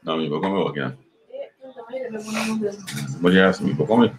No, mi por come hopi, no. Bo ya, mi por come.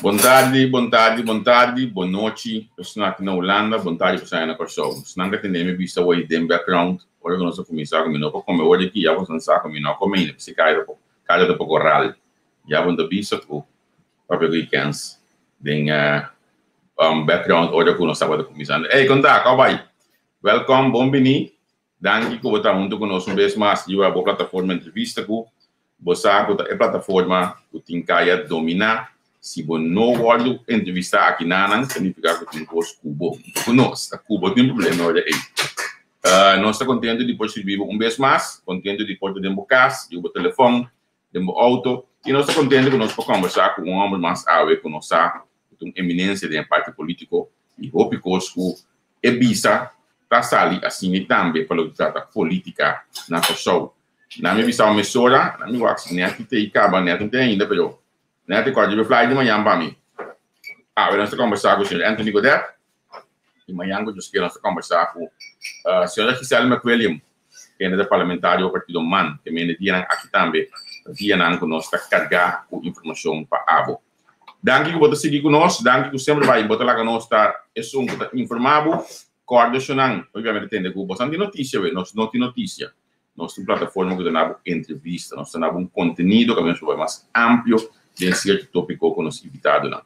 Bon tardi, bon tardi, bon tardi, bon nochi, personal aki na Hulanda, bon tardi personal na Kòrsou. Esnan ka tende mi bista wei den background, ora ku nos a kuminsá ku mi no por kome ora aki, ya boso sa ku mi no a kome ainda, p'esei kaya ta kaya ta poko ral. Ya bo ta bisa ku papia ku kens den background ora ku nos tabata kuminsando. Ey, kon ta? Kòw bai? Wèlkòm, bon bini. Danki ku bo ta huntu ku nos un bes mas riba bo plataforma Entrevista ku Bo sa ku ta e plataforma ku tin kaya dominá. Si bo no wòrdu entrevistá aki nanan, ta nifiká ku tin kos ku bo, ku nos, ta ku bo tin problema ora ei. Nos ta kontentu di por sirbi bo un bes mas, kontentu di por ta den bo kas, riba bo telefòn, den bo outo, i nos ta kontentu ku nos por kòmbersá ku un hòmber mas awe ku nos sa ku ta un eminensia den e parti polítiko i hopi kos ku e bisa ta sali asina tambe pa loke ta trata polítika na Kòrsou. Na mi bisa mesora, na mi wak si nèt te i kaba, nèt no te ainda, pero nèt e kòrda riba e fly di mañan pa mi. Awe nos ta kòmbersá ku señor Anthony Godett i mañan ku Dios kier nos ta kòmbersá ku señora Giselle McWilliam, kende ta parlamentario pa partido man, ke mende dianan aki tambe ta dianan ku nos ta kargá ku informashon pa abo. Danki ku bo ta sigui ku nos, danki ku semper bai bo ta laga nos ta esun ku ta informá bo. Kòrda eshonan, obviamente tende ku boso no tin notisia we, nos no tin notisia. Nos tin plataforma ku ta na bo entrevista, nos ta na bo un kontenido kaminda nos por bai mas amplio den sierto topiko ku nos invitadonan.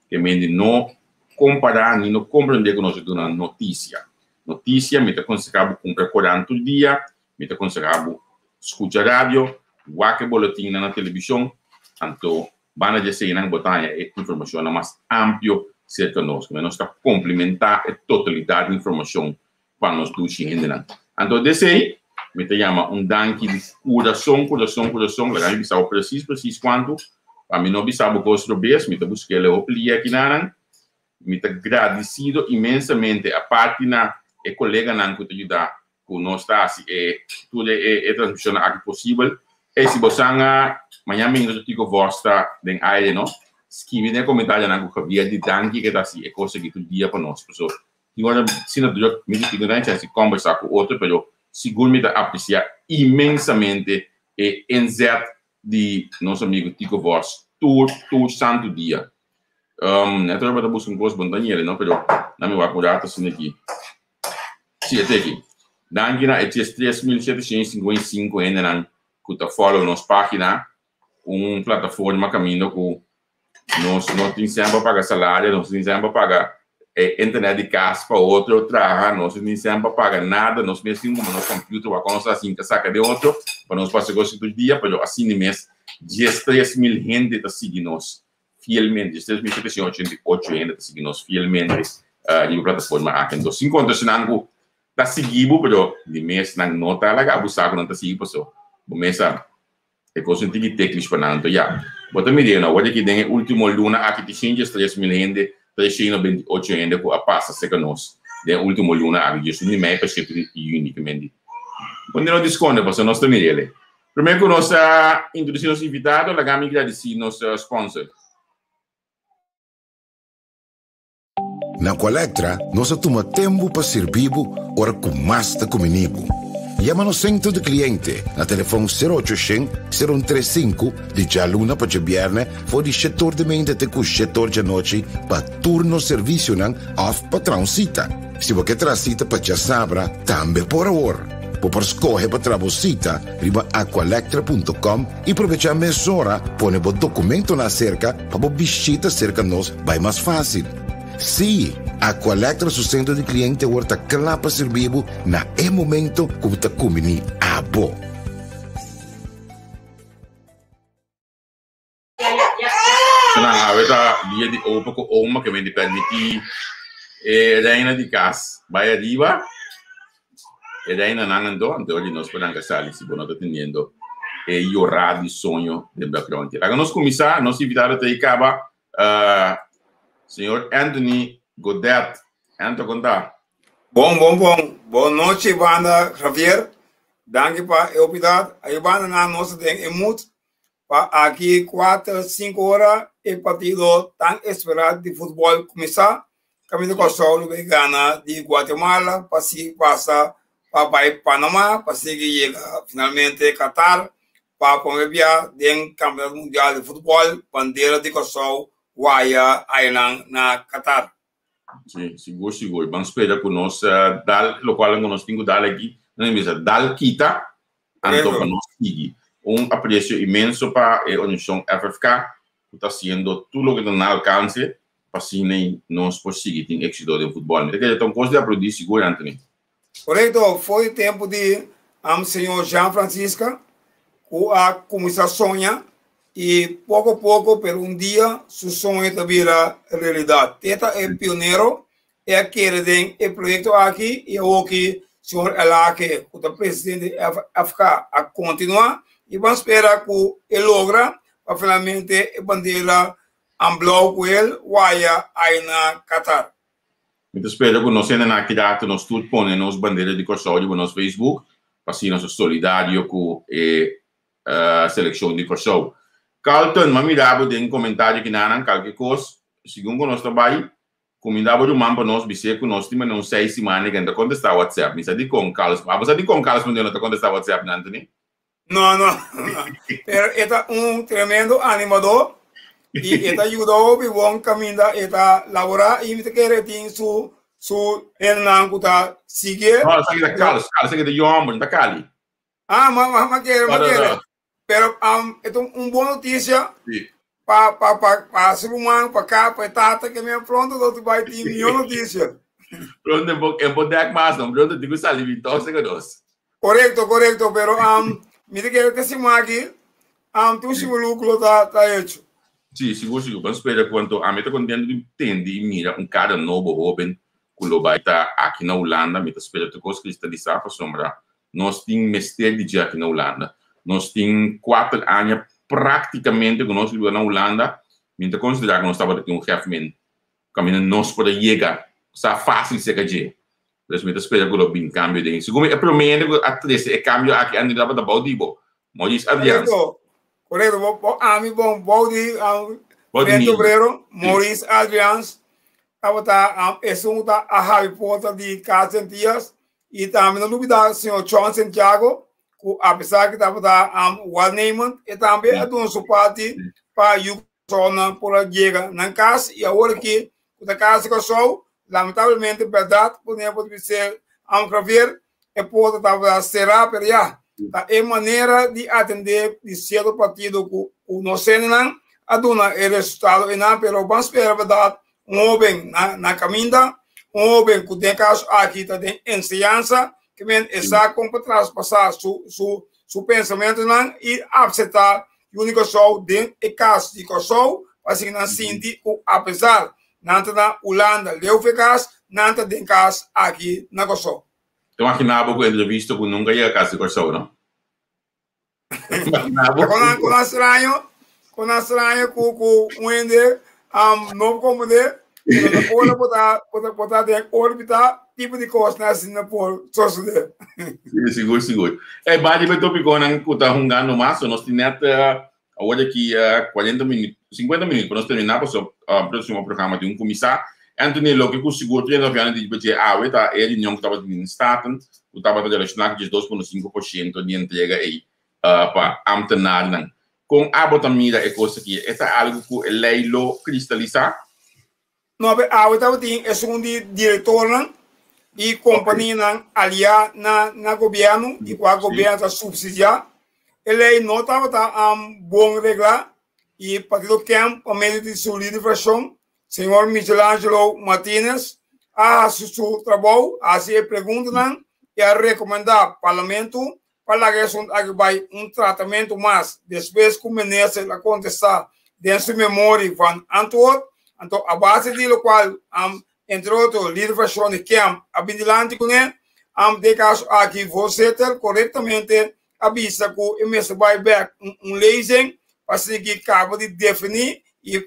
Ke mende no kompará ni no komprendé ku nos ta duna notisia. Notisia mi ta konsehá bo kumpra korant tur dia, mi ta konsehá bo skucha radio, wak e boletinnan na televishon, anto banda di eseinan bo ta haña e informashonnan mas amplio serka nos. Nos ta komplementá e totalidat di informashon pa nos dushi hendenan. Anto desei, Mi ta yama un danki di kurason, kurason, kurason. Laga mi bisa bo presis, presis kuantu. Pa mi no bisa bo kos robes, mi ta busk'é leu hopi lia akinanan. Mi ta gradisido inmensamente aparte na e koleganan ku ta yuda ku nos ta hasi e tur e transmisionnan aki posibel. Ey, si bo san a mañana mingo ta Tico Vos ta den aire no, skibi den e komentarionan ku Javier di danki ke ta hasi e kos aki tur dia pa nos. Paso tin ora asina druk mi di Tico ta chance di kombersa ku otro pero sigur mi ta apresia inmensamente e inzet di nos amigo Tico Vos tur tur santu dia. Net ora bo ta buska un kos bo no ta ñele no pero na mi wak un rato asina aki. Sí, e teki. Danki na e 3755 hendenan ku ta follow nos página, un plataforma kaminda ku nos no tin sèn pa paga salario, nos no tin sèn pa paga e internet di kas pa otro traha, nos no tin sèn pa paga nada, nos mes tin kuma nos computer wak nos a sinta saka den otro pa nos por hasi kos tur dia, pero asina mes 13000 hende ta sigui nos fielmente, 3788 hende ta sigui nos fielmente riba plataforma aki. Entonces, sin konta esnan ku ta sigui bo, pero di mes nan no ta laga bo sa ku nan ta sigui paso bo mes a e kos un tiki teknisch pa nan. Anto ya, bo ta mira no, awor aki den e ultimo luna aki tin 103 mil hende, 328 hende ku a pasa serka nos den e ultimo luna aki, 11 di mei pa 7 di yüni ke men di. Bo no di skonde paso nos ta mira ele. Promé ku nos a introdusí nos invitado, laga mi gradisí nos sponsor. Na Aqualectra nos a tuma tempu pa sirbi bo ora ku mas ta kumini bo. Yama nos sentro di kliente na telefòn sero ocho shen, sero un tres sinku di djaluna pa djabièrnè for di shetor di mente te ku shetor djanochi pa tur nos servisionan òf pa traha un sita. Si bo ke traha sita pa djasabra, tambe por awor. Bo por skohe pa traha bo sita riba aqualectra.com i probechá mesora pone bo dokumentonan aserka pa bo bishita serka nos bai mas fásil. Sí, Aqualectra su sentro di kliente awor ta kla pa sirbi bo na e momento ku bo ta kumbiní abo. Nan awe ta dia di opa ku oma ke men di permití e reina di kas bai ariba. E reinanan anto, anto di nos por ranka sali si bo no ta teniendo e yorá di soño den background. Laga nos kuminsá, nos invitado ta ei kaba, señor Anthony Godet. Anto, kon ta? Bon, bon, bon. Bon nochi, banda Javier. Danki pa e oportunidat. Ayo banda nan nos ta den e mood Pa aki kuater, sinku ora e partido tan esperá di futbòl kuminsá. Kaminda Kòrsou lo bai gana di Guatemala pa sigui pasa pa bai Panamá pa sigui yega finalmente Qatar pa promé bia den Kampeonato Mundial di Futbòl bandera di Kòrsou waya ayanan na Qatar. Sí, sigur, sigur. Ban spera ku nos dal lokual ku nos tin ku dal aki, nan bisa dal kita Anto pa nos sigui. Un aprecio inmenso pa e organisacion FFK cu ta haciendo tur loke ta na alcance pa asina nos por sigui tin exito den futbol. Mi ta kere ta un cos di aplaudi sigur, Anthony. Correcto, for di tempo di señor Jean Francisca cu a cuminsa soña y poco poco pero un dia su soño ta bira realidad. Te ta e pionero E a kere den e proyekto aki i awoki señor Elhage ku ta presidente di FFK a kontinuá i ban spera ku e logra pa finalmente e bandera amblou ku el waya ai na Qatar. Mi ta spera ku nos hendenan aki rato nos tur pone nos bandera di Kòrsou riba nos Facebook pa asina nos ta solidario ku e selekshon di Kòrsou. Carlton, m'a mira bo den komentario kinanan kalke kos, segun ku nos ta bai Kuminda bo ruman pa nos bis'é ku nos tin manera un seis siman e ke no ta kontestá WhatsApp. Mi sa dikon Carlos. Abo sa dikon Carlos Mondeo no ta kontestá WhatsApp na Anthony? No, no. Pero e ta un tremendo animadó i e ta yuda hopi bon kaminda e ta laborá i mi ta kere e tin su su hendenan ku ta siguié. No, esaki ta Carlos. Carlos esaki ta yu hòmber, no ta Cali. Ah, ma ma ma kere, ma kere. Pero um, e ta un bon notisia sí. pa, pa, pa, pa su ruman, pa ka, pa e tata, que men pronto do tu bai tin mihor notisia. Pronto en bo, en bo dek mas, no? Pronto digo sali vintosa que dos. Correcto, correcto, pero um, mi te quiero te sima aquí, um, tu simulacro ta, ta hecho. Sí, sigur, sigur. Ban spera cuanto a mi ta contento di tende y mira un cara nobo joven cu lo bai ta aki na Hulanda. Mi ta spera tur cos cristalisá pasobra. Nos tin mester di dje aki na Hulanda. Nos tin kuater aña práktikamente ku nos biba na Hulanda. Mi ta konsiderá ku nos tabata tin un gèfment kaminda nos por a yega sa fásil serka dje. Pues mi ta spera ku lo bin kambio den. Segun mi e promé hende ku a trese e kambio aki antes tabata bou di bo, Maurice Adriaans. Korekto, korekto. Bo, bo ami bon bou di um, Frente Obrero, Maurice Adriaans tabata um, esun ku ta a habi porta di Cas Antillas i tambe no lubida señor Chon Santiago ku apesar ku tabata um, waarnemend e tambe a duna su parti pa yu Kòrsounan por a yega nan kas i awor aki ku ta kas di Kòrsou, lamentablemente bèrdat ku nan por bis'é Am Javier e porta tabata será pero ya ta e manera di atendé di sierto partido ku nos hendenan a duna e resultado einan pero ban spera bèrdat un hoben na kaminda, un hoben ku den kaso aki ta den enseñansa ke men e sa kon pa traspasá su pensamentunan i apseptá Yu di Kòrsou den e kas di Kòrsou pa asina nan sinti ku apesar nan ta na Hulanda leu fe kas, nan ta den kas aki na Kòrsou. Ta imaginá bo ku entrevista ku nunka yega kas di Kòrsou, no? Imaginá bo. Kon nan straño, kon nan straño ku ku un hende no por komprendé, pero ta ora bo ta bo ta den órbita tipo di kosnan asina por sosodé. Sí, sigur, sigur. E ba riba e tópikonan ku ta hungando mas, so nos tin nèt awor aki 40 minüt, 50 minüt pa nos terminá pasobra próksimo programa tin un kuminsá. Anthony, loke ku sigur tur hende a di dje awe ta e reunion ku tabatin den Staten ku tabata relashoná ku 12.5% di entrega ei pa ámtenarnan. Kon abo ta mira e kos aki? E ta algu ku e lei lo kristalisá? No, pero awe tabatin esun di direktornan i kompanianan aliá na na gobièrnu i kua gobièrnu ta supsidiá. E lei no tabata bon reglá i Partido Kemp pa medio di su lider frakshon, señor Michelangelo Martinez, a hasi su trabou, a hasi e preguntanan i a rekomendá Parlamento pa laga e asuntu aki bai un tratamentu mas despues ku minister a kontestá den su memorie van antwoord. Anto a base di lokual entre otro lider fraccion di Kemp a bin dilanti kuné, den kaso aki voorzitter korektamente a bisa ku e mester bai bek un lezing pa sigui kaba di definí i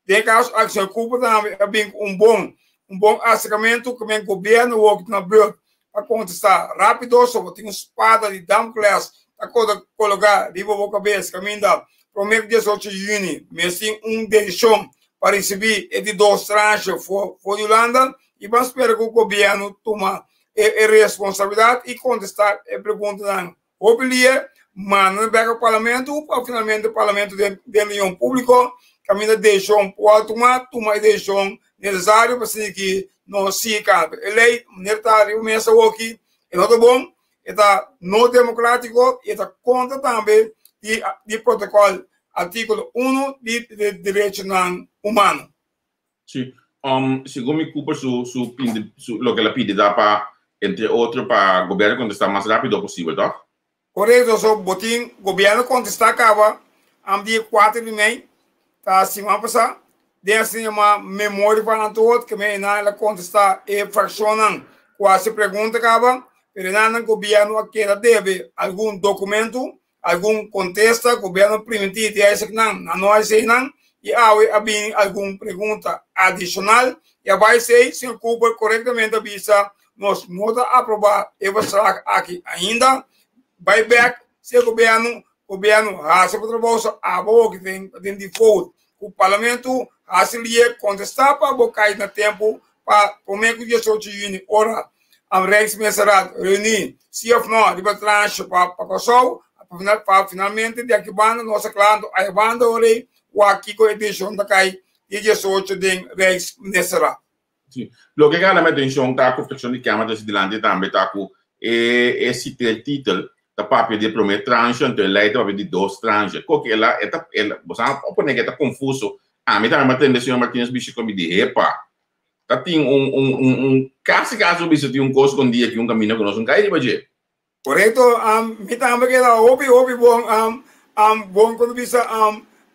Den kaso aki señor Cooper tambe a bin ku un bon un bon aserkamentu ku men gobièrnu wou na beurt pa kontestá rápido so bo tin un spada di Damocles ta kologá riba bo kabes kaminda promé ku 18 di yüni mes tin un desishon pa risibí e di dos tranche for di Hulanda i ban spera ku gobièrnu tuma e responsabilidat i kontestá e preguntanan. Hopi lie manda nan bek pa parlamento pa finalmente parlamento den reunion publico caminda decision por a tuma, tuma e decision necesario pa asina ki nos sigui cambia. E ley manera ta riba mesa awoki e no ta bon, e ta no democratico y e ta contra tambe di protocol articulo uno di derechonan humano. Sí. Segun mi Cooper su, su, su, loke el a pidi ta pa, entre otro, pa gobierno contesta mas rapido posibel, toch? Correcto, so bo tin gobierno contesta caba am dia 4 di mei, ta siman pasa, den asina yama memoria van antwoord, ke men enan el a contesta e fraccionnan cu a haci pregunta caba, pero enan nan gobierno a keda debe algun documento. Algun kontesta gobièrnu primintí di esaknan nan no a hasi nan i awe a bini algun pregunta adishonal i a bai esei señor Cooper korektamente a bisa nos no ta aprobá e verslag aki ainda bai bèk si e gobièrnu gobièrnu hasi bo trabou so abo hoki den den default ku parlamento hasi lier kontestá pa bo kai na tempu pa promé ku 18 yüni ora Rijksministerraad reuní si of no riba tranche pa pa Kòrsou, pa finalmente di aki banda nos a kla anto aya banda ora ei wak kiko e desishon ta kai di 18 den Rijksministerraad. Si. Loke gana mi atencion ta cu fraccion di Kamer ta dilanti tambe ta cu e e citeertitel ta papia di e prome tranche anto e ley ta papia di dos tranche. Koke el a e ta el bo sa a pone ke e ta confuso. Ami tambe mi a tende señor Martinez bisha cu mi di hepa Ta tin un un un un casi casi bo bisa tin un cos con dia ki un camino cu nos un cay riba dje. Correcto, mi tambe keda hopi hopi bon bon con bisa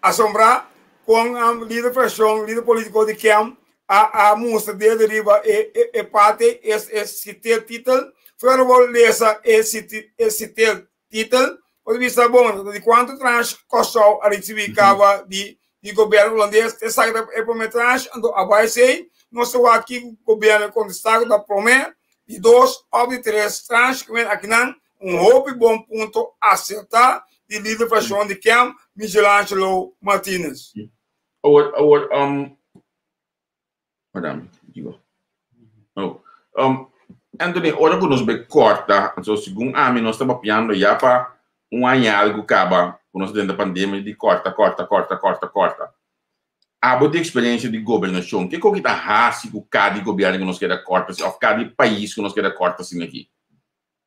asombra con lider fraccion, lider politico di KEM a a mustra dedo riba e e e parti es e citeer titel. Fuera bo lesa e e sitel titel, bo ta bisa bon di kuantu tranche Kòrsou a risibí kaba di di gobièrnu hulandes. Esaki ta e promé tranche, anto a bai esei nos ta wak kiko gobièrnu a kontestá ku ta promé, di dos òf di tres tranche ku men akinan un hopi bon punto asertá di lider frashon di KEM, Michelangelo Martinez. Awor, awor, um, Madame, digo. Oh. Um, Anthony, ora ku nos be korta, so segun ami nos ta papiando ya pa un aña algu kaba ku nos den pandemia di korta, korta, korta, korta, korta. Abo di eksperiencia di gobernashon, kiko ki ta hasi ku kada gobièrnu ku nos keda korta of kada pais ku nos keda korta asina aki?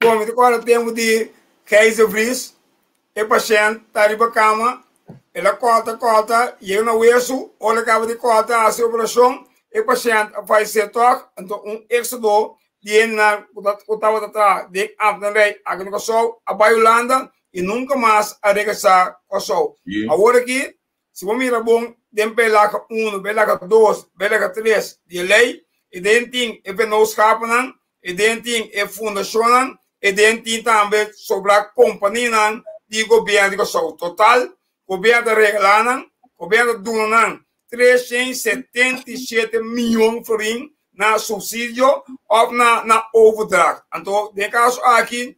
Bon, mi ta kòrda tempu di Gijs de Vries, e pashènt ta riba kama, el a kòrta kòrta, yega na wesu, ora el kaba di kòrta hasi operashon, e pashènt a falesé tòg, anto un éksodo di hendenan ku ta ku tabata traha den ambtenarij aki na Kòrsou a bai Hulanda i nunka mas a regresá Kòrsou. Awor aki, si bo mira bon den bijlage uno, bijlage dos, bijlage tres di e lei, e den tin e vennootschappennan, E den tin e fundashonnan, e den tin tambe sobrá kompanianan di gobièrnu di Kòrsou. Total, gobièrnu ta regalá nan, gobièrnu ta duna nan 377 mion florin na supsidio òf na na overdracht. Anto den e kaso aki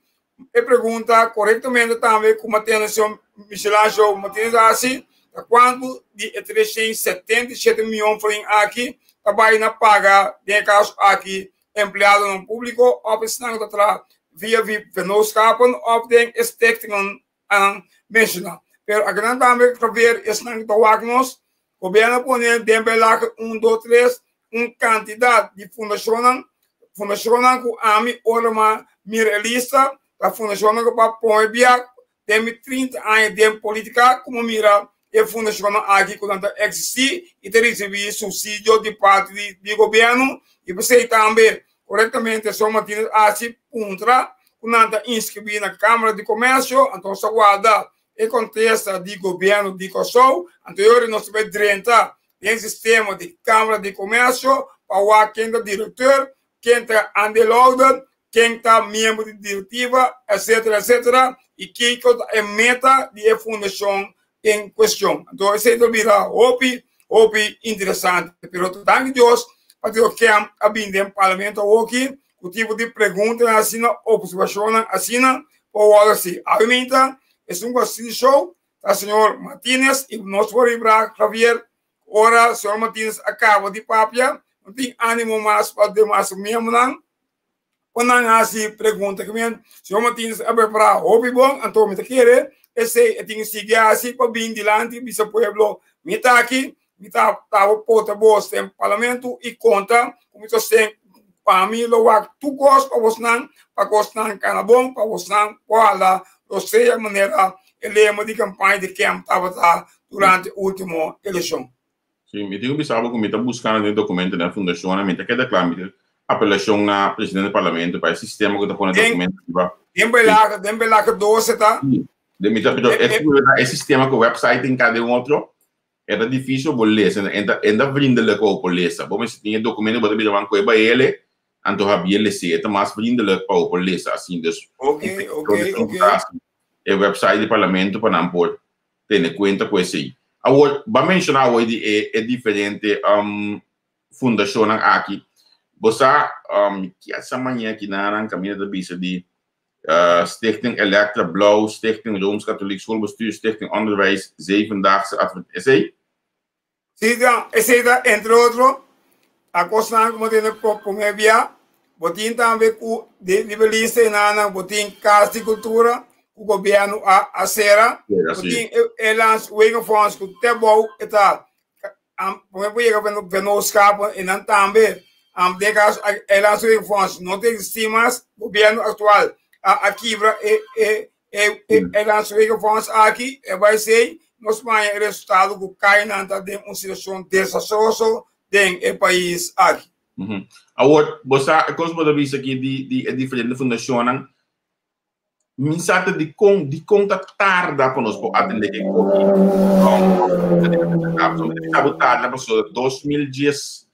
e pregunta korektamente tambe ku Martínez señor Michelangelo Martínez a hasi ta kuantu di e 377 mion florin aki ta bai na paga den e kaso aki empleadonan públiko òf esnan ku ta traha via vennootskappen òf den e stichtingnan anan menshoná. Pero akinan tambe Javier esnan ku ta wak nos, gobièrnu a pone den bijlage un, dos, tres un kantidat di fundashonnan, fundashonnan ku ami ora m'a mira e lista ta fundashonnan ku pa pone bia den mi 30 aña den politika ku m'a mira e fundashonnan aki ku nan ta eksistí i ta risibí supsidio di parti di gobièrnu i p'esei tambe korektamente señor Martinez a hasi puntra ku nan ta inskribí na Kámara di Komèrsio anto sa warda e kontesta di gobièrnu di Kòrsou anto e ora nos ta bai drenta den sistema di Kámara di Komèrsio pa wak ken ta direktor, ken ta aandeelhouder, ken ta miembro di direktiva, etcetera, etcetera, i kiko ta e meta di e fundashon en kuestion. Anto esei ta bira hopi, hopi interesante. Pero ta danki Dios Partido KEM a bini den Parlamento awoki ku tipo di preguntanan asina, opservashonnan asina por wòrdu hasi. Awe minta esun ku a sigui show ta señor Martinez y nos por ribra Javier ora señor Martinez a caba di papia no tin animo mas pa demas miembronan pa nan haci pregunta kimen señor Martinez a prepara hopi bon anto mi ta kere esey e tin ki sigui haci pa bin dilanti bisa pueblo mi ta aki mi ta taba pota bos den parlamento y conta cu mi ta sen pa mi lo wak tur cos pa bosnan pa cosnan cana bon pa bosnan por hala lo sea manera e lema di campaña di KEM tabata durante ultimo eleccion. Sí, mi tin cu bisa bo cu mi ta buscando den documento den fundacionnan, mi ta keda cla, mi tin apelacion na presidente di parlamento pa e sistema cu ta pone documento riba. Den bijlage, den bijlage 12 ta. Sí, den mi ta, pero e, e sistema cu website tin cada un otro, E ta difícil bo lesa, e ta, e ta vriendelijk pa bo por lesa. Bo mester tin e documento, bo ta bira ban koe bai ele, anto habia les'é. E ta mas vriendelijk pa bo por lesa asin. Dus, Ok, ok, ok. e website di parlamento pa nan por tene cuenta cu esey. Awor, bo a menciona awor di e, e diferente um, fundacionnan aki. Bo sa, um, ki esa maña ki nan caminda ta bisa di Stichting Elektra Blauw, Stichting Rooms-Katholiek Schoolbestuur, Stichting Onderwijs, Zevendaagse Adventisten. Esei? Sí, ja, esei ta entre otro a kosnan ku bo tin promé bia. Bo tin tambe ku riba e lista enanan bo tin Kas di Kultura ku gobièrnu a a sera. Bo tin e Landswegenfonds ku te bou e ta Promé ku yega vennootschap enan tambe den kaso e Landswegenfonds no ta eksistí mas, gobièrnu aktual a kibra e e Landswegenfonds aki, e bai esei nos paña e resultado ku kayanan ta den un situashon desastroso den e pais aki. Awor, bo sa e kos bo ta bisa aki di e diferente fundashonnan, Mi sa ta dikon, dikon ta tarda pa nos por atende e koki. Mi ta bo tarda pasobra 2014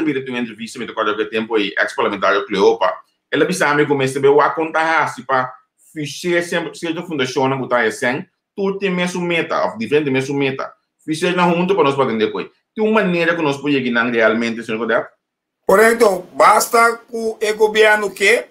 mi ta tin un entrevista, mi ta kòrda ku e tempu ei ex parlamentario Cleopa. El a bisa mi ku mester bai wak kon ta hasi pa fisher sierto fundashonnan ku ta hesèn, tur tin mesun meta òf diferente mesun meta. Fisher nan huntu pa nos por atendé ku ei. Tin un manera ku nos por yega nan realmente, señor Godett? Korekto, basta ku e gobièrnu ke,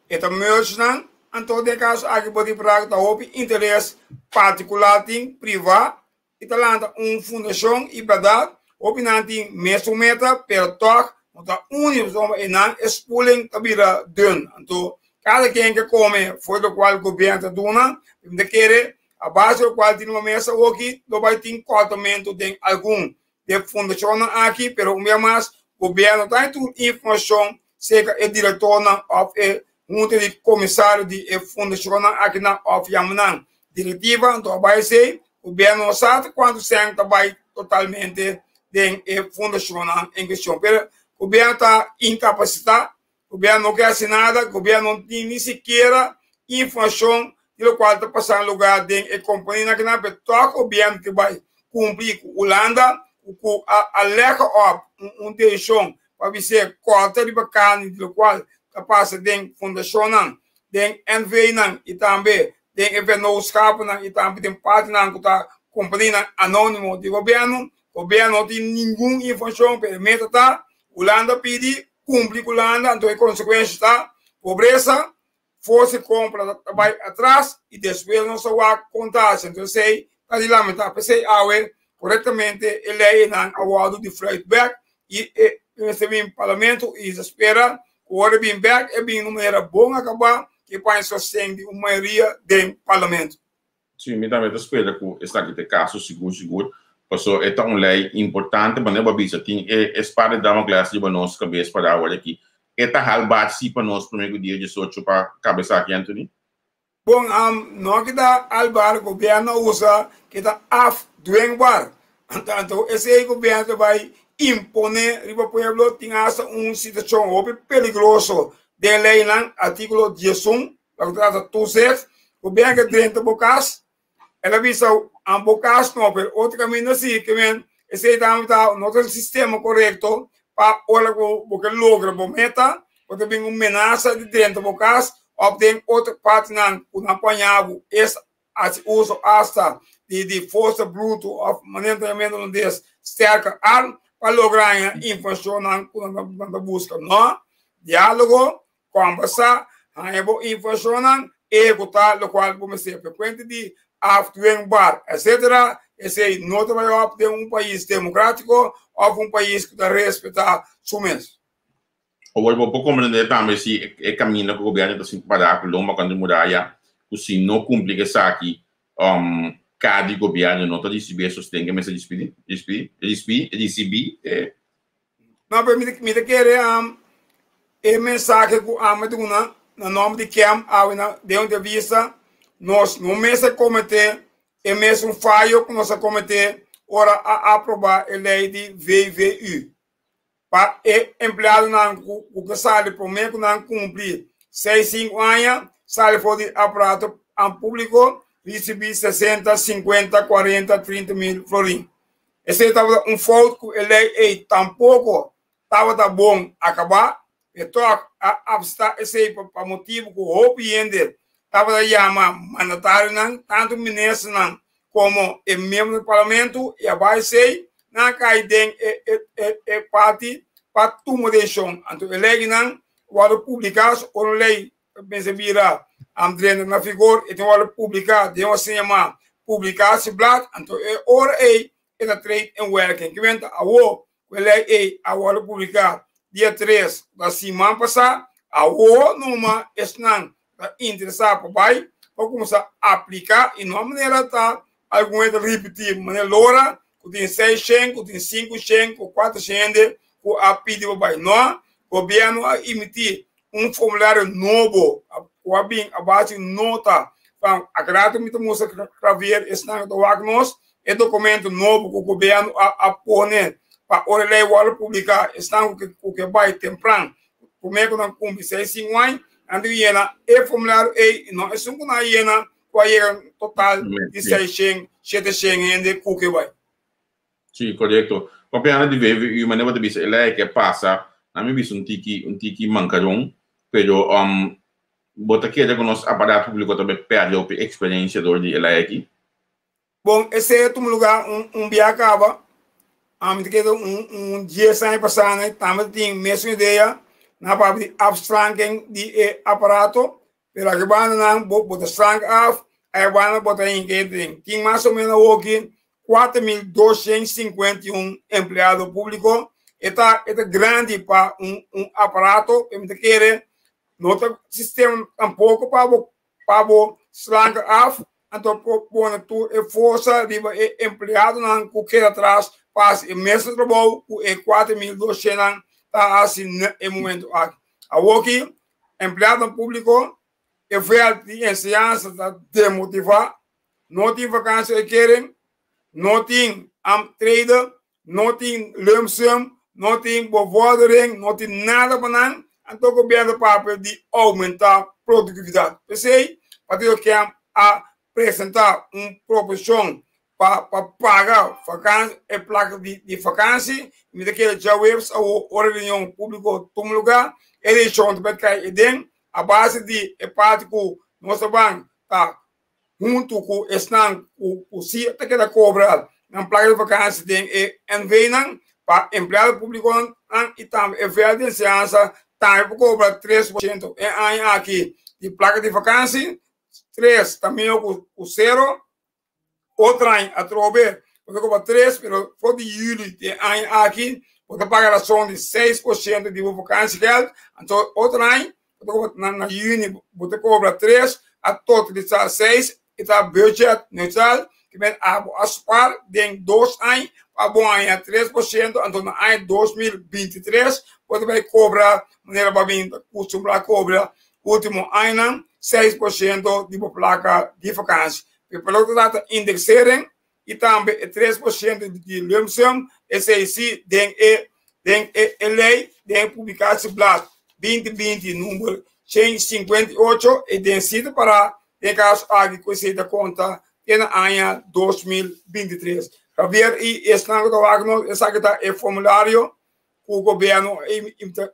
e ta merge nan, anto den e kaso aki bo di Praga ta hopi interes partikular tin, privá, i ta lanta un fundashon i bèrdat hopi nan tin mesun meta pero tòg no ta uni pasobra e nan e spuling ta bira dun, anto kada ken ke kome for lokual gobièrnu ta duna, mi ta kere a base lokual tin riba mesa awoki lo bai tin kòrtamentu den algun de fundashonnan aki, pero un bia mas gobierno ta hay tur informashon serka e direktornan òf e hunta di komisario di e fundashonnan akinan òf yama nan direktiva, anto a bai esei gobierno no sa ta kuantu sèn ta bai totalmente den e fundashonnan en kuestion, pero gobierno ta inkapasitá. Gobierno no ke hasi nada, gobierno no tin ni sikiera informacion di locual ta pasa lugar den e companianan kinan, pero toch gobierno ke bay cumpli cu Hulanda cu a lega op un decision pa bis'e corta riba carni di locual ta pasa den fundacionnan, den NVnan y tambe den e vennootschappennan y tambe den partinan cu ta companianan anonimo di gobierno. Gobierno no tin ningun informacion, pero e meta ta Hulanda pidi Kumpli ku landa, anto e konsekuensha ta pobresa, forsa di kompra ta bai atras i despues nos ta wak kon ta hasi. Anto esei ta di lamentá. P'esei awe korektamente e leinan a wòrdu di fluit bèk i e mester bin parlamento i ta spera ku ora e bin bèk e bin di un manera bon akabá ku e paña sosten di un mayoria den parlamento. Sí, mi tambe ta spera ku esaki ta e kaso sigur sigur, paso e ta un lei importante, manera bo a bisa tin e e spada di Damocles riba nos kabes pará awor aki. E ta hal bach sí pa nos promé ku dia diesocho pa kaba esaki, Anthony? Bon, no a kita albar, gobièrnu a usa kita afdwingbaar. Anto esei gobièrnu ta bai imponé riba pueblo tin asta un situashon hopi peligroso den leinan, artíkulo diesun Loke ta trata toezicht, bo bien ke drenta bo kas, el a bisa an bo kas no, pero otro kaminda si, ke men esei tambe ta no ta el sistema korekto pa ora ku bo ke logra bo meta, bo ta bin un menasa di drenta bo kas òf den otro partinan ku nan por haña bo es hasi uso asta di di forsa bruto òf manera ta yam'é na holandés sterke arm pa logra haña informashonnan ku nan ta buska. No, diálogo Kombersá, haña bo informashonnan, ehekutá lokual bo mester frekuente di afdwingbaar, etc. Esei no ta bai òp den un pais demokrátiko òf un pais ku ta respetá su mes. Awor bo por komprendé tambe si e kaminda ku gobièrnu ta sinti pará ku lomba kontra muraya, ku si no kumpli ku esaki, ka di gobièrnu no ta risibí e sosten ku e mester risibí, risibí, risibí. No, pero mi ta kere e mensahe ku ami duna na nòmber di Kem awe na den un entrevista, nos no mester kometé e mesun fayo ku nos a kometé ora a aprobá e lei di VVU. Pa e empleadonan ku ke sali promé ku nan kumpli seis sinku aña sali for di aparato públiko risibí sesenta, sinkuenta, kuarenta, trinta mil florin. Esei tabata un fout ku e lei ei tampoko tabata bon akabá. E tòg a apstá esei pa motibu ku hopi hende tabata yama mandatarionan, tantu ministernan komo e miembronan di parlamentu, i a bai esei nan a kai den e parti pa tuma desishon. Anto e leinan wòrdu publiká, ora un lei mester bira drenta na vigor e tin wòrdu publiká den un asina yamá publikasieblad, anto e ora ei e ta treed in werking. Kimente awo ku e lei ei a wòrdu publiká dia tres da siman pasá, awo numa esnan ta interesá pa bai pa kuminsá apliká i no manera ta algun hende ta ripití manera lora ku tin seis shen, ku tin sinku shen, ku kuater shen hende ku a pidi pa bai. No, gobièrnu a emití un formulario nobo ku a bin a base di nota van akrato mi ta mustra Javier esnan ku ta wak nos e dokumento nobo ku gobièrnu a pone pa ora e lei wòrdu publiká esnan ku ke bai tempran promé ku nan kumpli seis sinku aña nan tin ku yena e formulario ei i no esun ku nan a yena ku a yega total di seis shen shete shen hende ku ke bai. Sí, korekto. Papiando di VVU, manera bo ta bisa e lei ke pasa, na mi bisa un tiki, un tiki mankaron. Pero bo ta kere ku nos aparato públiko ta bai pèrdè hopi eksperensia dor di e lei aki? Bon, esei a tuma lugá un bia kaba. Ami ta kere un dies aña pasá nan tambe ta tin mesun idea na papia di afslanking di e aparato, pero aki banda nan bo ta slank af, aya banda bo ta hinka e den. Tin mas o menos awoki 4251 empleado públiko. E ta e ta grandi pa un aparato, mi ta kere no ta sistema tampoko pa bo pa bo slank af, anto por pone tur e forsa riba e empleadonan ku keda atras pa hasi e mesun trabou ku e 4200 nan ta hasi na e momento aki. Awoki empleadonan públiko e vèlt di enseñansa ta demotivá, no tin vakansia e keren, no tin ambtreden, no tin lump sum, no tin bevordering, no tin nada pa nan, anto gobierno papia di aumenta productividad. P'esey Partido KEM a presenta un proposicion pa pa paga vakansi e placa di di vakansi, mi ta kere djaweps awo ora reunion publico tuma lugar, e decision ta bay cay eden a base di e parti cu nos ta ban ta huntu ku esnan ku si ta keda kobra nan plaka di vakansi den e NV-nan pa empleado públikonan i tambe e vèlt di enseñansa tambe por kobra 3% e aña aki di plaka di vakansi, tres ta mihó ku sero. Otro aña atrobe bo ta kobra tres pero for di yüli di e aña aki bo ta paga rason di 6% di bo vakansiegeld. Anto otro aña bo ta kobra na yüni bo ta kobra tres a totalisá seis e ta budget neutral ke men abo a spar den dos aña pa bo haña 3% anto na aña 2023 bo ta bai kobra manera bo a bin ta kustumbrá kobra último añanan 6% di bo plaka di vakansi. Pero lo ta trata indexering i tambe e 3% di lump sum esei si den e den e e lei den e publicatieblad 2020 number 158 e den si ta para den e kaso aki ku esei ta konta te na aña 2023. Javier i esnan ku ta wak nos esaki ta e formulario ku gobierno a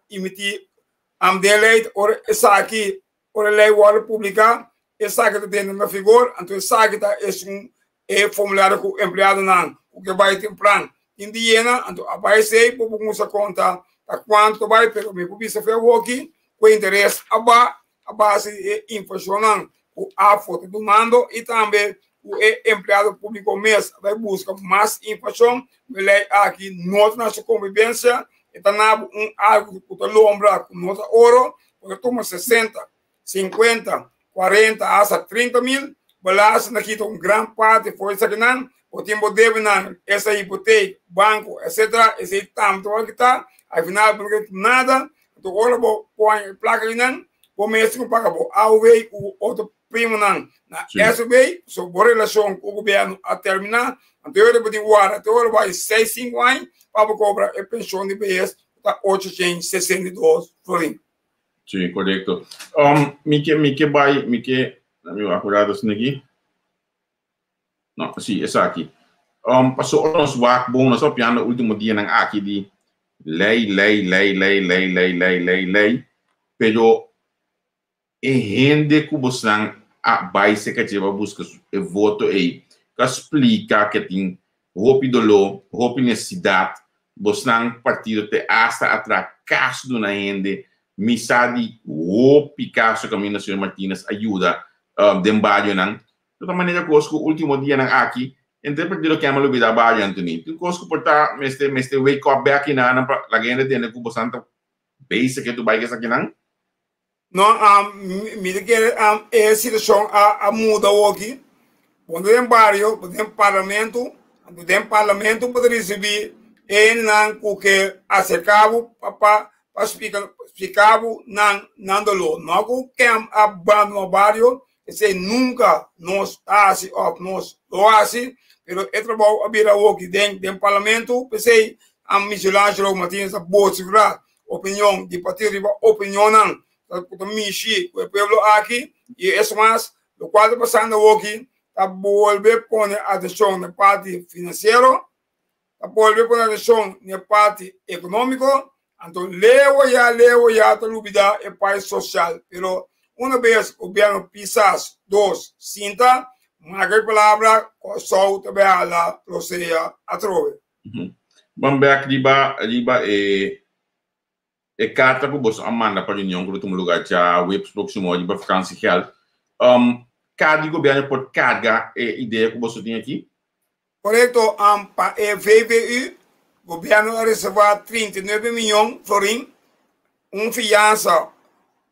emití den lei ora esaki Ora e lei wòrdu publiká, esaki ta tene na vigor, anto esaki ta esun e formulario ku empleadonan ku ke bai tempran tin di yena, anto a bai esei bo por kuminsá konta ta kuantu ta bai, pero mi por bisa fe awoki ku e interes a ba a base di e inflashonnan ku AFO ta dunando i tambe ku e empleado públiko mes a bai buska mas inflashon, ku e lei aki no ta na su kombibensia, e ta na bo un algu ku ta lombra ku no ta oro. Bo ta tuma 60, 50, 40, hasta 30 mil, belasting ta kita un gran parti for esakinan, bo tin bo debenan, esta hipotek, banko, etc. Esei tambe ta wòrdu kitá, al final bo no keda ku nada, anto ora bo pone e plaka einan, bo mester ku paga bo AOW ku otro primonan na SOB, so bo relashon ku gobièrnu a terminá, anto e ora bo tin warda te ora bo haña seis, sinku aña pa bo kobra e penshon di behes ku ta 862 florin. Sí, korekto. Um, mi ke, mi ke bai, mi ke, mi wak un rato asina aki. No, sí, esaki. Um, paso ora nos wak bon, nos a papiando último dianan aki di lei, lei, lei, lei, lei, lei, lei, lei, lei, pero E hende ku bosnan a bai serka dje pa buska e voto ei ta splika ke tin hopi doló, hopi nesesidat. Bosnan partido te asta a traha kas duna hende. Mi sa di hopi kaso kaminda señor Martinez a yuda den barionan. Di otro manera kos ku ultimo dianan aki entre partido kema lubida bario Anthony. Tin kos ku por ta mester mester wake up bek hinana pa laga hende tende ku bosnan ta bezig ke tu bai ku esakinan. No, mi ta kere e situashon a muda awoki. Bo ta den bario, bo ta den parlamento, anto den parlamento bo ta risibí e hendenan ku ke aserká bo pa pa pa splika splika bo nan nan doló. No ku ken a bandoná bario, esei nunka nos ta hasi òf nos lo hasi, pero e trabou a bira awoki den den parlamento, p'esei Michelangelo Martinez ta bosifrá opinion di partido riba opinionnan ku ta mishi ku e pueblo aki i es mas lokual ta pasando awoki ta bolbe pone atenshon na e parti finansiero, ta bolbe pone atenshon na e parti ekonómiko. Anto leu ya leu ya ta lubida e pais social. Pero una bes gobierno Pisas dos sinta, maga e palabra, Kòrsou ta bai hala rosea atrobe. Ban bek riba riba e e karta ku boso a manda pa reunion ku lo tuma lugar djaweps próksimo riba vakansiegeld. Um, kada di gobierno por karga e idea ku boso tin aki? Korekto, pa e VVU, gobièrnu a reservá 39 mion florin, un fiansa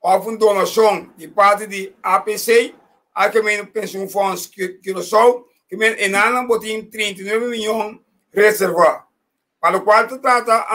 òf un donashon di parti di APC, Algemeen Pensioenfonds Curaçao, ke men enanan bo tin 39 mion reservá. Pa lokual ta trata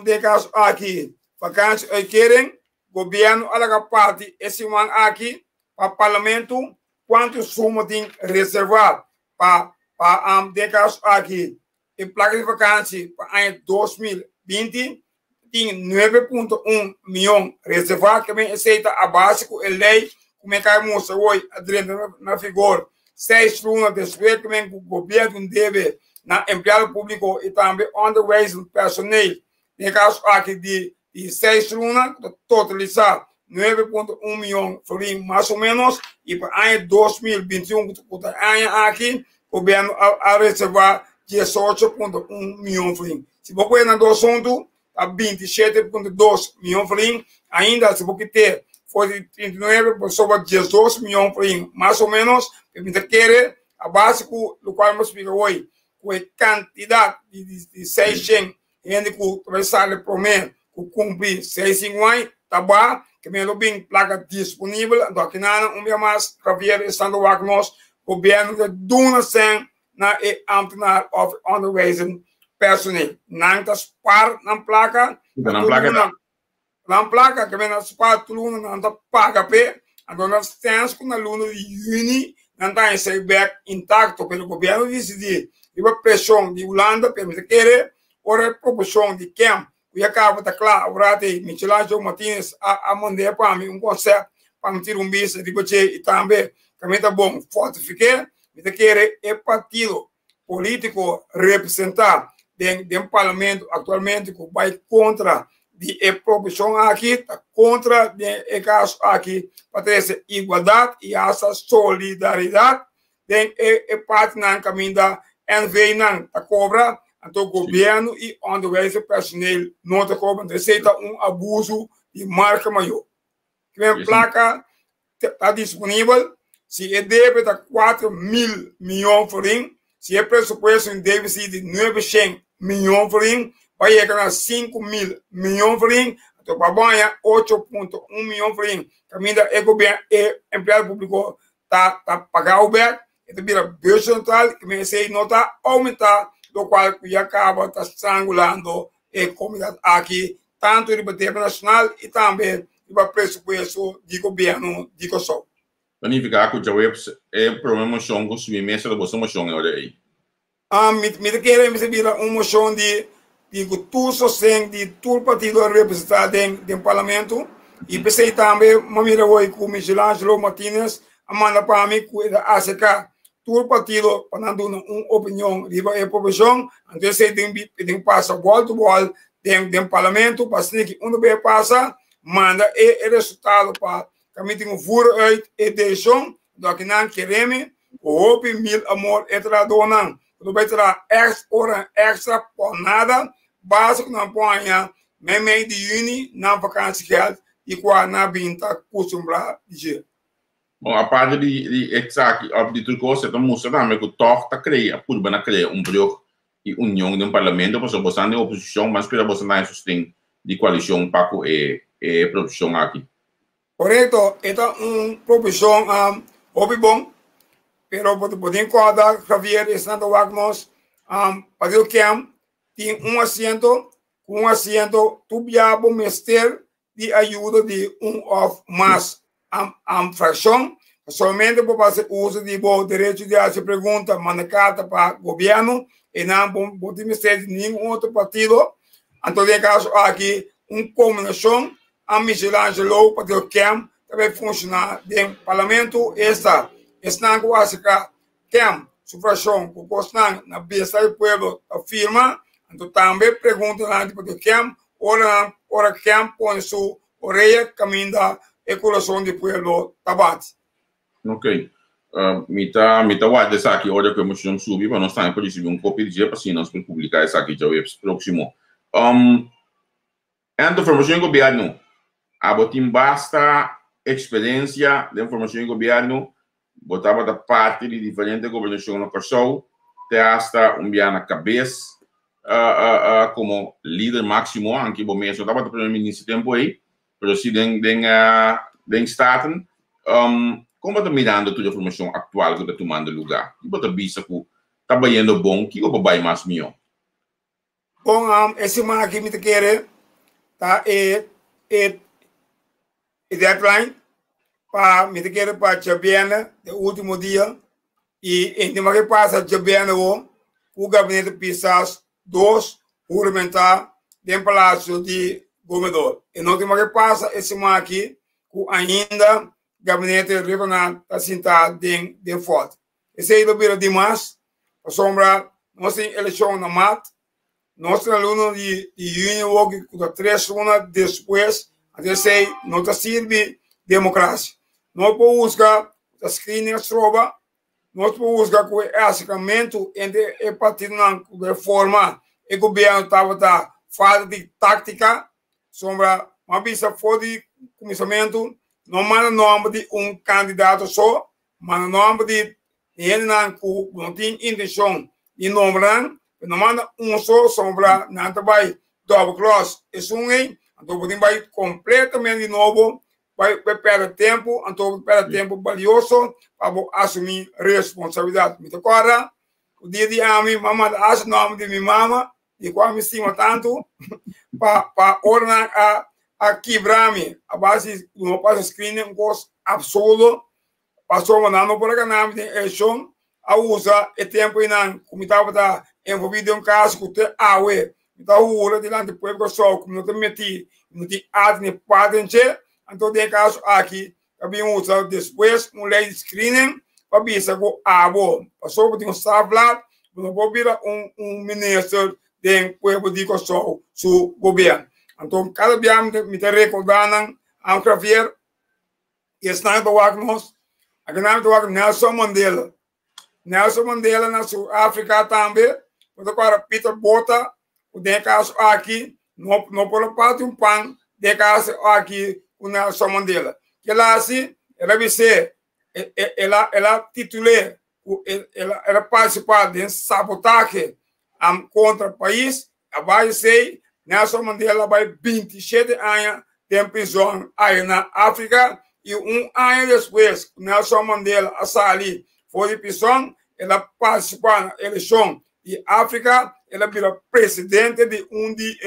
den e kaso aki vakantie-uitkering, gobièrnu a laga parti e siman aki pa parlamento kuantu suma tin reservá pa pa den e kaso aki e plaka di vakansi pa aña 2020 tin 9.1 mion reservá. Ke men esei ta a base ku e lei ku men kai mustra hoy a drenta na vigor seis luna despues ke men ku gobièrnu debe na empleado públiko i tambe onderwijspersoneel. Den e kaso aki di di seis luna ku ta totalisá 9.1 mion florin mas o ménos i pa aña 2021 ku ta e aña aki gobièrnu a reservá 18.1 mion florin. Si bo pone nan dos huntu ta 27.2 mion florin. Ainda si bo kite for di 39 bo sobra 12 mion florin mas o ménos. Pero mi ta kere a base ku lokual mi a splika hoy ku e kantidat di 600 Hende ku ta bai sali promé ku kumpli 65 aña ta ba, ke men lo bin plaka disponibel. Anto akinanan un bia mas Javier e Santo wak nos gobièrnu ta duna sèn na e ámtenar òf e onderwijzend personeel. Nan ta spar nan plaka, Nan plaka ta. Nan plaka ke men a spar tur luna nan ta paga p'e, anto nan stens ku na luna di yüni nan ta haña esei bèk intakto. Pero gobièrnu disidí riba preshon di Hulanda, pero mi ta kere ora e proposishon di Kemp ku ya kaba ta kla aworat ei Michelangelo Martinez a a mand'é pa mi un konsèpt pa mi tira un bista riba dje i tambe kaminda ta bon fortifik'é. Mi ta kere e partido polítiko representá den den parlamento aktualmente ku bai kontra di e proposishon aki ta kontra den e kaso aki pa trese igualdat i hasta solidaridat den e e partinan kaminda NV-nan ta kobra anto gobièrnu i onderwijspersoneel no ta kobra. Entonces esei ta un abuso di marka mayor. Kimen plaka ta disponibel, si e debe ta 4.000 miyon florin, si e presupuesto in deficit di 900 miyon florin, pa yega na 5.000 miyon florin, anto pa bo haña 8.1 miyon florin, kaminda e gobièrnu, e empleado públiko ta ta paga bo bèk, e ta bira beurscentraal, kimen esei no ta oumentá, lokual ku ya kaba ta strangulando e komunidat aki tantu riba debe nashonal i tambe riba presupuesto di gobièrnu di Kòrsou. Ta nifiká ku djaweps e promé moshon ku subi mesa ta boso moshon e ora ei? Mi ta kere mester bira un moshon di di ku tur sosten di tur partido representá den den parlamento i p'esei tambe mi a mira hoy ku Michelangelo Martinez a manda pa mi ku e ta aserká tur partido pa nan duna un opinion riba e proposishon, anto esei tin tin pasa bòl tu bòl den den parlamento pa asina ki unda be pasa manda e e resultado pa kaminda tin un voer uit e desishon, anto akinan keremi ku hopi mil amor e trahadónan ku ta bai traha èks ora èkstra por nada basta ku nan por haña meimei di yüni nan vakansiegeld di kua nan a bin ta kustumbrá di dje. Bon, aparte di di esaki òf di tur kos, e ta mustra tambe ku tòg ta krea, a purba na krea un brug di union den parlamento, pasobra boso ta den oposishon, ban spera boso ta haña sosten di koalishon pa ku e e proposishon aki. Korekto, e ta un proposishon hopi bon, pero bo bo tin kòrda Javier, esnan ta wak nos, Partido Kem tin un asiento, ku un asiento tur bia bo mester di ayuda di un òf mas frakshon. Solamente bo por hasi uso di bo derecho di hasi pregunta, manda karta pa gobièrnu i nan bo tin mester di ningun otro partido. Anto den e kaso aki un kombinashon a Michelangelo Partido Kem ta bai funshoná den parlamento. Esta esnan ku aserká Kem su frakshon ku kosnan na bista di pueblo ta firma. Anto tambe preguntanan di Partido Kem. ora nan ora Kemp pone su orea kaminda e kurason di pueblo ta bati. Ok. Mi ta mi ta warda esaki ora ku e moshon subi pa nos tambe por risibi un kopia di dje pa asina nos por publiká esaki djaweps próksimo. Ento formashon di gobièrnu. Abo tin basta eksperensia den formashon di gobièrnu. Bo tabata parti di diferente gobernashon na Kòrsou, te asta un bia na kabes komo lider máksimo, anke bo mes no tabata primer minister tempu ei, pero si den den den Staten. Kon bo ta mirando tur e formashon aktual ku ta tumando lugá? Ki bo ta bisa ku ta bayendo bon, kiko por bai mas mihó? Bon, e siman aki mi ta kere ta e e e deadline pa mi ta kere pa djabièrnè e ultimo dia i e tema ke pasa djabièrnè awo ku gabinete Pisas dos huramentá den palasio di gobernador. E no tema ke pasa e siman aki ku ainda gabinete regional ta sintá den den fòrti. Esei lo bira dimas pasobra nos tin elekshon na mart, nos tin alumno di yüni awor ku ta tres luna despues, anto esei no ta sirbi demokrasia. Nos por husga ta screening a stroba, nos por husga ku e aserkamentu entre e partidonan ku ta forma e gobièrnu tabata falta di táktika, pasobra mi a bisa for di kuminsamentu no manda nòmber di un kandidato so, Manda nòmber di hendenan ku no tin intenshon di nombra nan, pero no manda un so sombra, nan ta bai double cross esun ei, anto bo tin bai kompletamente di nobo, bai bai pèrdè tempu, anto bo pèrdè tempu balioso pa bo asumí responsabilidat. Mi ta kòrda ku dia di ami mi a manda hasi nòmber di mi mama, di kua mi stima tantu, pa pa ora nan a a kibra mi a base di no pasa screening, un kos absurdo. Pasobra nan no por a gana mi den elekshon, a usa e tempu einan ku mi tabata envolví den un kaso ku te awe mi ta hura dilanti pueblo Kòrsou ku mi no ta metí, mi no tin arte ni parte den dje. Anto den e kaso aki ta bin usa despues un lei di screening pa bisa ku abo pasobra bo tin un strafblad bo no por bira un un minister den pueblo di Kòrsou su gobièrnu. Anto kada bia mi ta rekordá nan, Javier, I esnan ta wak nos, akinan ta wak Nelson Mandela. Nelson Mandela na Sur Afrika tambe, bo ta kòrda Pieter Botha, ku den e kaso aki no no por a parti un pan den e kaso aki ku Nelson Mandela. Kila hasi? El a bis'é, el a el a titul'é ku el a el a partisipá den sabotahe kontra pais. A bai esei, Nelson Mandela a bai 27 aña den prizòn aya na Afrika i un aña despues ku Nelson Mandela a sali for di prizòn, el a partisipá na elekshon di Afrika, el a bira presidente di un di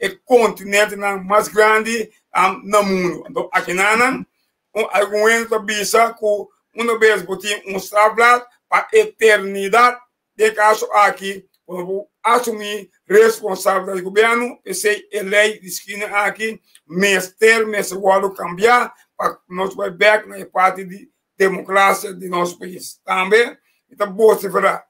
e kontinentenan mas grandi na mundu. Anto akinanan algun hende ta bisa ku una bes bo tin un strafblad pa eternidat. Den kaso aki, bo no por asumí responsabilidat di gobièrnu, p'esei e lei di skina aki mester mester wòrdu kambiá pa nos bai bèk na e parti di demokrasia di nos pais. Tambe mi ta vosiferá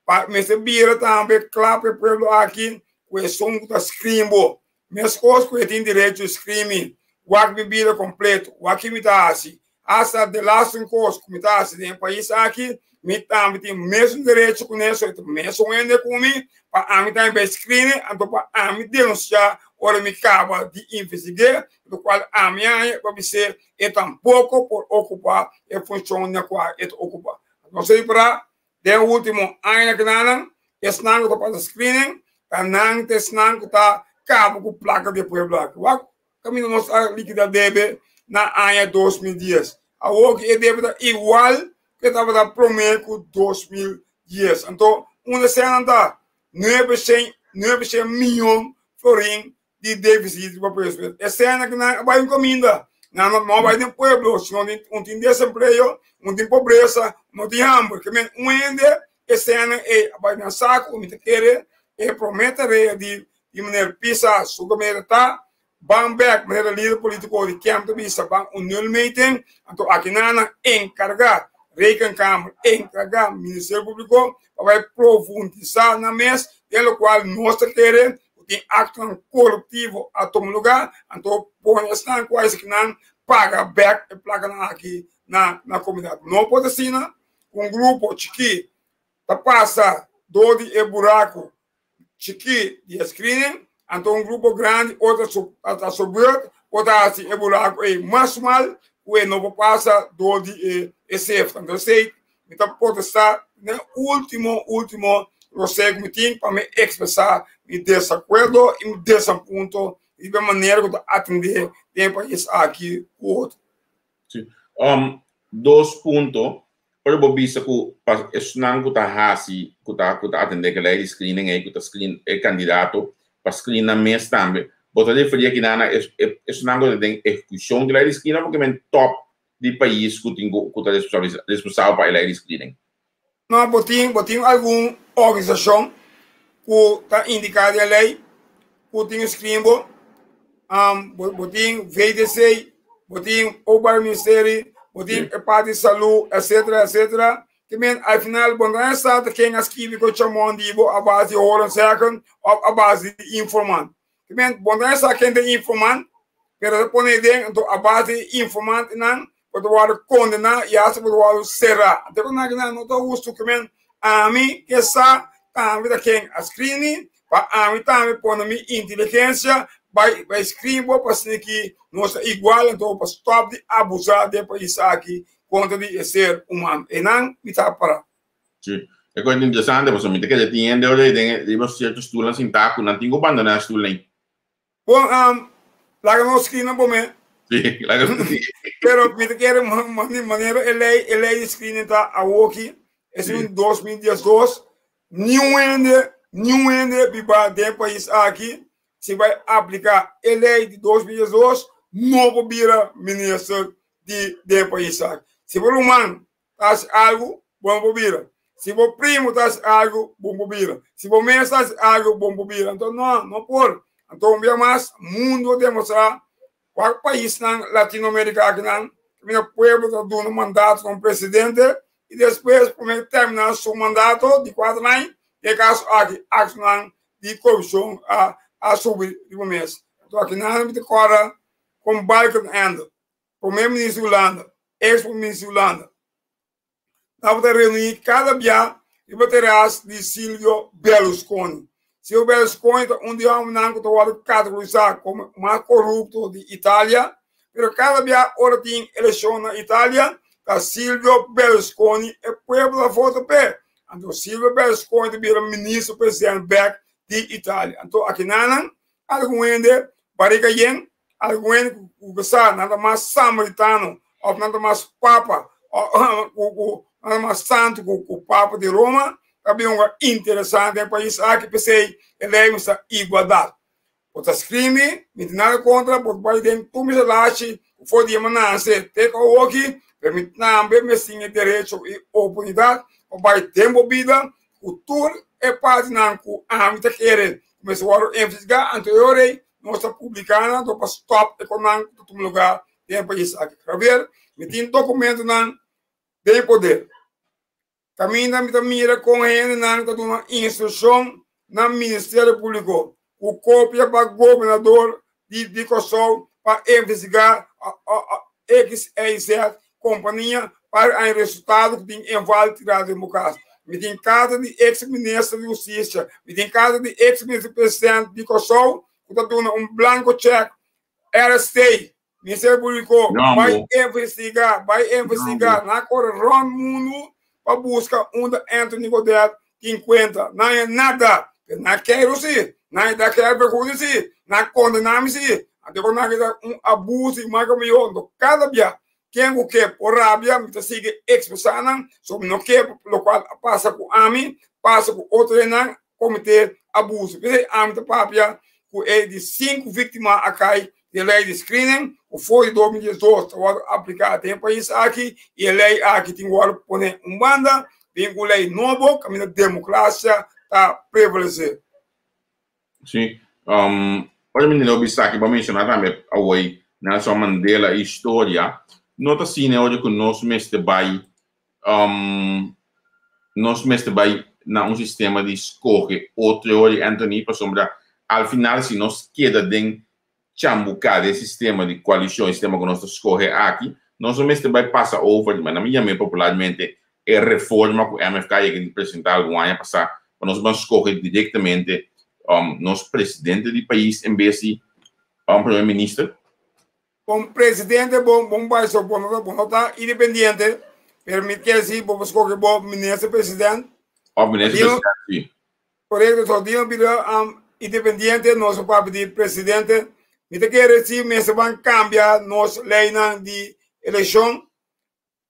pa mester bira tambe kla pa e pueblo aki ku esun ku ta skrin bo, meskos ku e tin derecho di skrin mi, wak mi bida kompleto, wak ki mi ta hasi, Asta de laatste kos ku mi ta hasi den e pais aki, mi tambe tin mesun derecho ku ne, so e ta mesun hende ku mi, pa ami tambe bai skrini, anto pa ami denunsiá ora mi kaba di investig'é, lokual ami haña pa bis'é e tampoko por okupá e funshon na kua e ta okupá. Nos a ripará den e último añanan kinanan, esnan ku ta pasa screening ta nan ta esnan ku ta kaba ku plaka di e pueblo aki. Wak Kaminda nos a likidá debe na aña 2010. Awor ku e debe ta igual ku e tabata promé ku 2010. Anto, unda eseinan ta? 900 mion florin di defisit riba presupuesto. Eseinan ku nan a bai un kaminda. Nan no a bai den pueblo, sino un tin desempleo, un tin pobresa, no tin hamber. Ke men un hende eseinan ei a bai den saku. Mi ta kere e promé tarea di Di meneer Pisas su gobierno ta ban bek manera lider politico di Kemp ta bisa ban un nulmeting, anto aki nan nan encarga Rekenkamer, encarga Ministerio Publico pa bai profundisa nan mes den locual nos ta kere. tin aktonan koruptivo a tuma lugá, anto pone esnan ku a hasi kinan paga bèk e plakanan aki na na komunidat. No por ta asina ku un grupo chikí ta pasa dor di e buraku chikí di e screening, anto un grupo grandi otro ta su beurt por ta hasi e buraku ei mas mal ku e no por pasa dor di e e sefta. Anto esei mi ta protestá na e último último rosé ku mi tin pa mi ekspresá mi desakuerdo i mi desapunto riba e manera ku ta atendé den e pais aki ku otro. Sí. Dos punto. Ora bo bisa ku pa esnan ku ta hasi, ku ta ku ta atendé ku e lei di screening ei, ku ta screen e kandidato, pa screen nan mes tambe, bo ta referí akinan na esnan ku ta den ehekushon di lei di screening òf men tòp di pais ku tin ku ta responsabel pa e lei di screening? No, bo tin bo tin algun organisashon ku ta indiká den e lei ku tin screen bo. Bo tin VDC, bo tin Openbaar Ministerie, bo tin e parti di salú, etcetera, etcetera. Te men al final bo no sa ta ken a skibi ku chamon di bo a base di horen zeggen òf a base di informant. Te men bo no sa ken ta informant, pero ta pone den anto a base di informantenan bo ta wòrdu kondená i asta bo ta wòrdu será. Anto ku nan no ta hustu ke men ami ke sa tambe ta ken a skrini Pa ami tambe pone mi inteligensia bai bai screen bo pa asina ki nos ta igual anto pa stop di abusa den pais aki kontra di e ser humano. Einan mi ta para. Si, e kos interesante pasobra mi ta kere tin hende ora den riba sierto stulnan sintá ku nan tin ku bandoná e stulnan ei. Bon, laga nos screen nan promé. Si, laga nos screen. Pero mi ta kere manera e lei e lei di screening ta awoki, es un 2012, Niun hende, niun hende biba den e pais aki, si bai apliká e lei di 2012, no por bira minister di den e pais aki. Si bo ruman ta hasi algu, bo no por bira. Si bo primo ta hasi algu, bo no por bira. Si bo mes ta hasi algu, bo no por bira. Anto no, no por. Anto un bia mas, mundu a demostrá kua paisnan Latinoamerika akinan, kaminda pueblo ta duna mandato na un presidente, i despues promé terminá su mandato di kuater aña, den e kaso aki aktonan di korupshon a a subi riba mes. Anto akinan mi ta kòrda kon Balkenende, promé minister di Hulanda, eks promé minister di Hulanda, tabata reuní kada bia riba teras di Silvio Berlusconi. Silvio Berlusconi ta un di e hòmbernan ku ta wòrdu kategorisá komo e mas korupto di Italia, Pero kada bia ora tin elekshon na Italia, ta Silvio Berlusconi e pueblo ta vota p'e. Anto Silvio Berlusconi ta bira minister president bek di Italia. Anto akinanan algun hende barika yen, algun hende ku ku sa nan ta mas samaritano òf nan ta mas papa òf ku nan ta mas santu ku ku papa di Roma ta bin un interesante den e pais aki. P'esei e lei mester igualdat. Bo ta scribi, mi tin nada contra, bo ta bai den tur mi relashi cu for di e mi nace te cu awoki, pero mi tambe mester tin e derecho y oportunidad pa bai den bo bida cu tur e partinan cu ami ta kere cu mester wordo investiga, anto e ora ey nos ta publica nan anto pa stop e conan cu ta tuma lugar den e pais aki. Javier, mi tin documentonan den poder. Kaminda mi ta mira kon hendenan ta duna instrukshon na Ministerio Públiko ku kopia pa gobernador di di Kòrsou pa investigá XYZ kompania pa haña resultado ku tin enval tirá den bo kas. Mi tin karta di eks minister di Hustisia, mi tin karta di eks minister presidente di Kòrsou ku ta duna un blanko chèk RST. Ministerio Públiko bai investigá, bai investigá, nan a kore rònt mundu pa buska unda Anthony Godett tin kuenta. Nan haña nada. Pero nan a keiru sí, nan a da keiru perhudio sí, nan a kondená mi sí. Anto ku nan kita un abuso i mas mihó. Anto kada bia ken ku ke por rabia mi ta sigui ekspresá nan, so mi no ke lokual a pasa ku ami pasa ku otro hendenan kometé abuso. P'esei ami ta papia ku e di sinku víktima a kai di e lei di screening ku for di 2012 ta wòrdu apliká den e pais aki i e lei aki tin wòrdu pone un banda bin ku un lei nobo kaminda demokrasia ta prevalesé. Sí, ora mi lo bisa aki bo a menshoná tambe awor Nelson Mandela i historia no ta asina ora ku nos mester bai nos mester bai na un sistema di skohe otro ora Anthony pasobra. Al final si nos keda den chambuká den sistema di koalishon, e sistema ku nos ta skohe aki, nos no mester bai pasa over, ma nan mi yam'é popularmente e reforma ku MFK yega di presentá algun aña pasá, pa nos ban skohe direktamente nos presidente di pais en bes di primer minister. Bon presidente bo bon bai so bo no bo no ta independiente pero mi kier si bo por skohe bo minister president. Of minister president si. Korekto so di no bira independiente nos a papia di presidente mi ta kere si mester ban kambia nos leynan di elekshon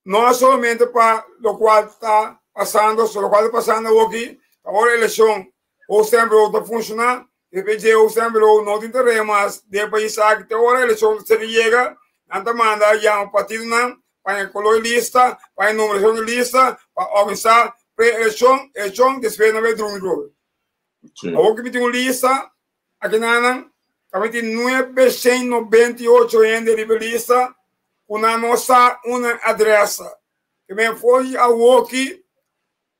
no solamente pa lokual ta pasando so lokual ta pasando awoki ta ora elekshon hoofdstembureau ta funshoná despues dje hoofdstembureau no tin tarea mas den pais aki te ora elekshon ta seri yega nan ta manda yama partidonan pa e kolor di lista, pa e numerashon di lista, pa organisá pre-elekshon, elekshon, despues nan bai drumi atrobe. Awor ku mi tin un lista aki nan, ta tin 998 hende riba e lista ku nan no sa unda adresa. Ke men for di awoki,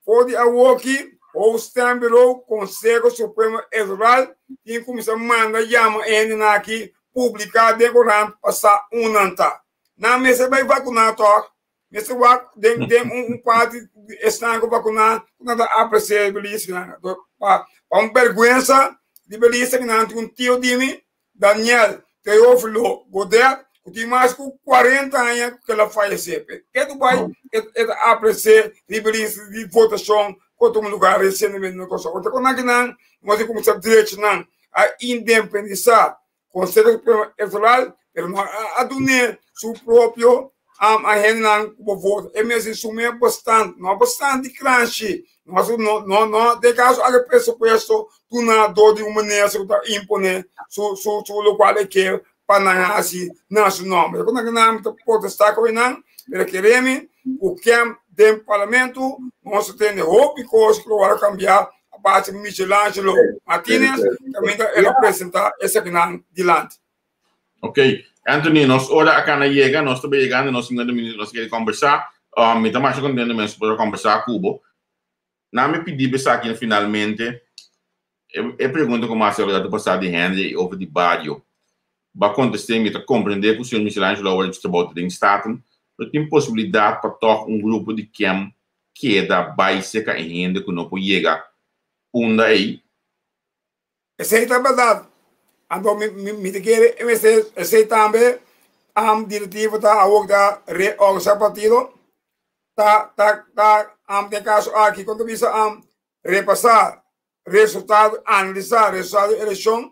for di awoki, Hoofdstembureau, Konseho Supremo Elektoral tin kuminsá manda yama e hendenan aki publiká den korant pa sa unda nan ta. Nan mester bai vakuná tòg? Mester wak den den un un parti esnan ku vakuná ku nan ta apresiá e belisanan. Pa pa un bèrgwensa di belisa ku nan tin un tio di mi, Daniel Teófilo Godet, ku tin mas ku 40 aña ku el a fayesé. Ke tu bai e e ta apresiá di belisa di votashon ku a tuma lugá resientemente na Kòrsou. Ota ku nan kinan nos tin kuminsá drechanan a independisá Conseho Supremo Electoral, pero no a dun'é su propio agendanan ku bo vota. E mester sum'é bastant, no bastant di kranshi, no no no no den kaso aki presupuesto duna dor di un minister ku ta imponé su su su lokual e ke pa nan hasi na su nòmber. Ku nan nan ta protestá ku nan, pero kere mi ku ken den parlamento nos ta tende hopi kos ku lo wòrdu kambiá a base Michelangelo Martinez caminda el a presenta esakinan dilanti. Ok, Anthony, nos ora a cana yega, nos ta bay yegando nos 50 minuut nos kere conversa. Mi ta masha contento mes por a conversa cu bo. Na mi pidi bo esaki finalmente, e pregunta cu mi a haci ora ta pasa di Henry over di bario. Bo a conteste, mi ta comprende cu señor Michelangelo awor ta trabou ta den Staten, pero tin posibilidad pa toch un grupo di kem keda bai seka e hende ku no por yega unda ei. Esei ta bèrdat. Anto mi mi ta kere e mester esei tambe am direktivo ta awor ta reorganisá partido ta ta ta am den kaso aki kon ta bisa am repasá resultado analisá resultado di elekshon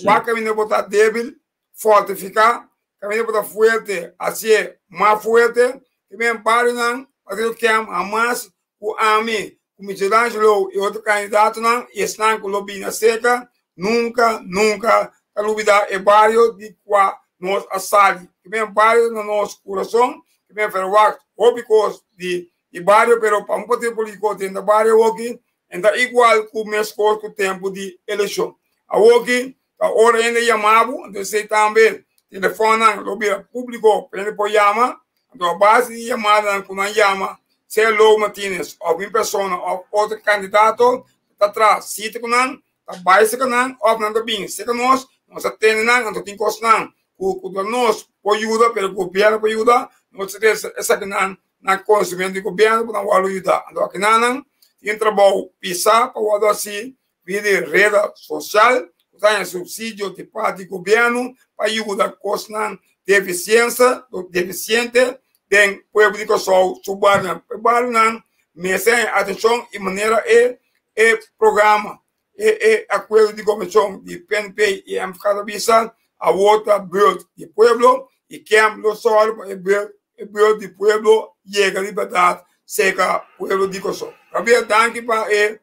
wak kaminda bo ta debil fortifiká kaminda bo ta fuerte hasié mas fuerte i men barionan partido kem hamas ku ami ku Michelangelo i otro kandidatonan i esnan ku lo bini aserka nunka nunka ta lubidá e bario di kua nos a sali i men bario na nos kurason i men verwagt hopi kos di di bario pero pa un partido politiko den ta bario awoki en ta igual ku meskos ku tempu di elekshon awoki Ta ora hende yama bo, anto esei tambe telefonnan lo bira públiko pa hende por yama. Anto a base di yamadanan ku nan yama, sea Lou Martinez òf mi persona òf otro kandidato, ta traha sita ku nan, ta bai serka nan òf nan ta bini serka nos, nos ta tende nan, anto tin kosnan ku ku ta nos por yuda pero gobièrnu por yuda, nos ta trese esakinan na konosementu di gobièrnu pa nan wòrdu yuda. Anto akinanan tin trabou pisá pa wòrdu hasi Via di reda sosial ku ta haña supsidio di parti di gobièrnu pa yuda kosnan defisiensa defisiente den pueblo di Kòrsou su barionan. E barionan mester haña atenshon i manera e e programa e e akuerdo di gobernashon di PNP i MFK ta bisa awor ta beurt di pueblo i ken lo sòru pa e beurt e beurt di pueblo yega di bèrdat serka pueblo di Kòrsou. Gabriel danki pa e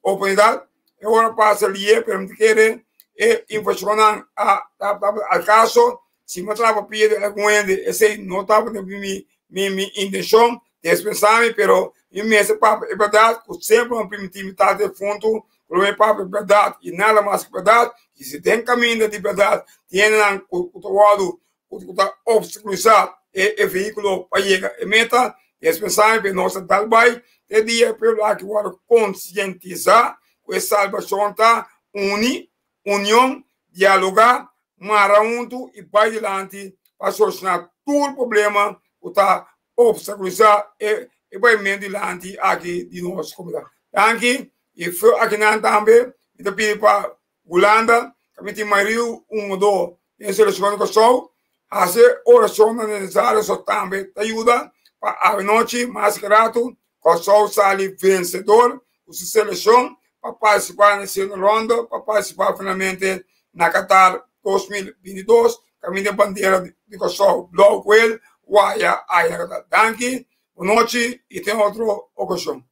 oportunidat e ora pasa lié pero mi ta kere e informashonnan a tabata al kaso si mi a traha papia di algun hende esei no tabata mi mi mi intenshon dispensá mi pero mi mester papia e bèrdat ku semper mi a primintí mi tata defuntu ku lo mi papia e bèrdat i nada mas ku bèrdat i si den kaminda di bèrdat tin hendenan ku ta wòrdu ku ta obstakulisá e e vehíkulo pa yega e meta, dispensá mi pe nos ta dal bai te dia e pueblo aki wòrdu konsientisá ku e salbashon ta uni. Union, dialogá, mara huntu i bai dilanti pa solushoná tur problema ku ta obstakulisá e e baimentu dilanti aki di nos komunidat. Danki i for akinan tambe mi ta pidi pa Hulanda kaminda tin mayoria hungadó den selekshon di Kòrsou hasi e orashonnan nesesario so tambe ta yuda pa awenochi mas ki ratu Kòrsou sali vensedor ku su selekshon pa partisipá na e segundo ronda pa partisipá finalmente na Qatar 2022 kaminda e bandera di Kòrsou blou ku el waya aya na Qatar. Danki, bonochi i te otro okashon.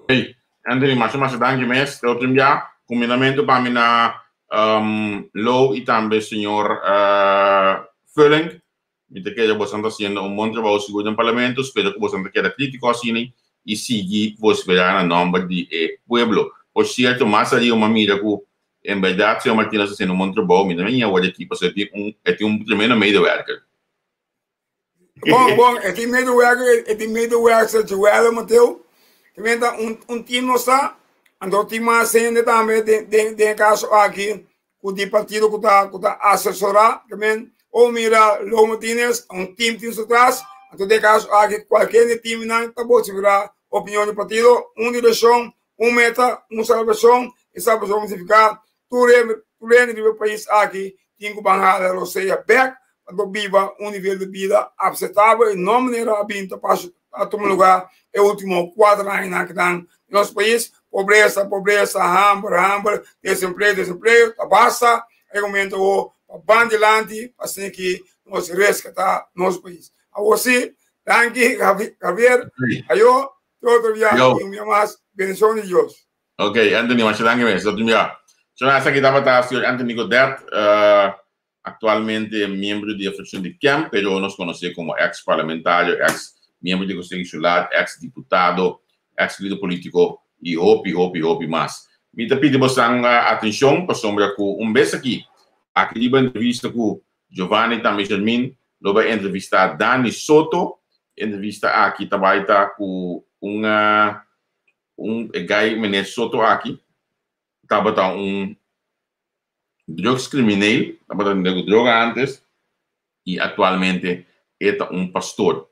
Hey, Anthony, masha masha danki mes. Te otro bia. Kumindamentu pa mi na um, Lou i tambe señor uh, Vulling. Mi ta kere bosan ta haciendo un bon trabou sigur den parlamento. Spero ku bosan ta keda krítiko asina i sigui vociferá na nomber di e pueblo. Por cierto, mas ariba mi a mira ku en berdad señor Martinez ta haciendo un bon trabou. Mi no a ña word aki pasobra e tin un, e tin un tremendo medewerker. Bon, bon, e tin medewerker, e tin medewerker Joel Mateo. También ta un, un team no sa, anto tin mas hende tambe den, den, den e caso aki ku di partido ku ta, ku ta asesorá. También, o mira Lo Martinez, un team tin su tras, anto den e caso aki cualkier di teamnan ta vociferá opinion di partido, un direccion, un meta, un salvacion, e salvacion significa tur hende, tur hende riba e pais aki tin ku ban hala rosea bek pa por biba un nivel di bida apseptabel i no manera a bin ta pasa a tuma lugar e ultimo kuater añanan aki nan den nos pais. Pobresa, pobresa, hamber, hamber, desempleo, desempleo, ta basta e momento awor pa ban dilanti pa asina ki nos reskata nos pais. Awor si, danki Javier, ayo, te otro bia i un bia mas, bendicion di Dios. Ok, Anthony, masha danki mes. Tot un bia. Señor, esaki tabata señor Anthony Godett, uh, actualmente miembro di e fraccion di KEM, pero nos conoce como ex parlamentario, ex miembro di Consejo Insular, ex diputado, ex lider politico y hopi, hopi, hopi mas. Mi ta pidi bosan uh, atencion pasobra cu un bes aki, aki riba entrevista cu Giovanni tambe Germin lo bai entrevista Dani Soto. Entrevista aki ta bai ta cu un uh, Un e guy meneer Soto aki tabata un drugs crimineel, tabata hende cu droga antes y actualmente e ta un pastor.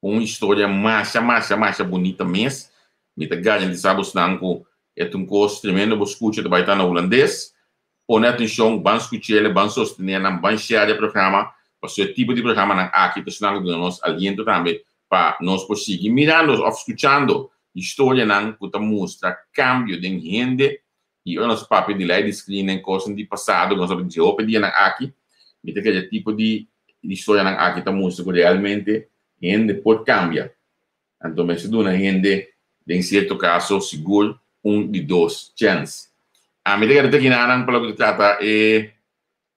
Un historia masha masha masha bunita mes. Mi ta garantisa bosnan cu e ta un cos tremendo bo scucha ta bay ta na Hulandes. Pone atencion, ban scuchele, ban sostene nan, ban share e programa, pasobra e tipo di programanan aki ta esnan cu duna nos aliento tambe pa nos por sigui mirando of scuchando historianan cu ta mustra cambio den hende y ora nos papia di ley di screening cosnan di pasado cu nos a dje hopi dianan aki, mi ta kere e tipo di historianan aki ta mustra cu realmente hende por cambia. Anto mester duna hende den cierto caso sigur un di dos chens. Ami ta kere ta kinanan pa loke ta trata e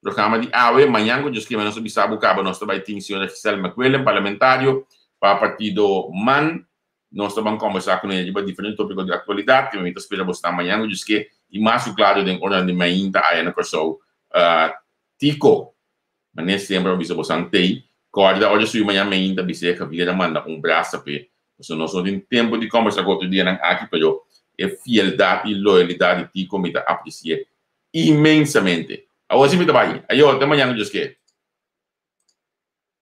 Programa di awe, mañan ku Dios keme nos ta bisa bo kaba nos ta bai tin señora Giselle McWilliam, parlamentario pa partido man. Nos ta ban kombersá ku nan riba diferente topiko di aktualidat. Keme mi ta spera bo sta mañan ku Dios ke i mas ku klaro den oranan di mainta aya na Kòrsou. Tiko, manera semper mi bisa bosan tei, kòrda ora subi mañan mainta bis'é Javier a manda un brasa p'e. Pasobra nos no tin tempu di kombersá ku otro dianan aki, pero e fieldat i loyalidat di Tiko mi ta apresi'é Inmensamente. Awor si mi ta bai. Ayo, te mañana Dios ke.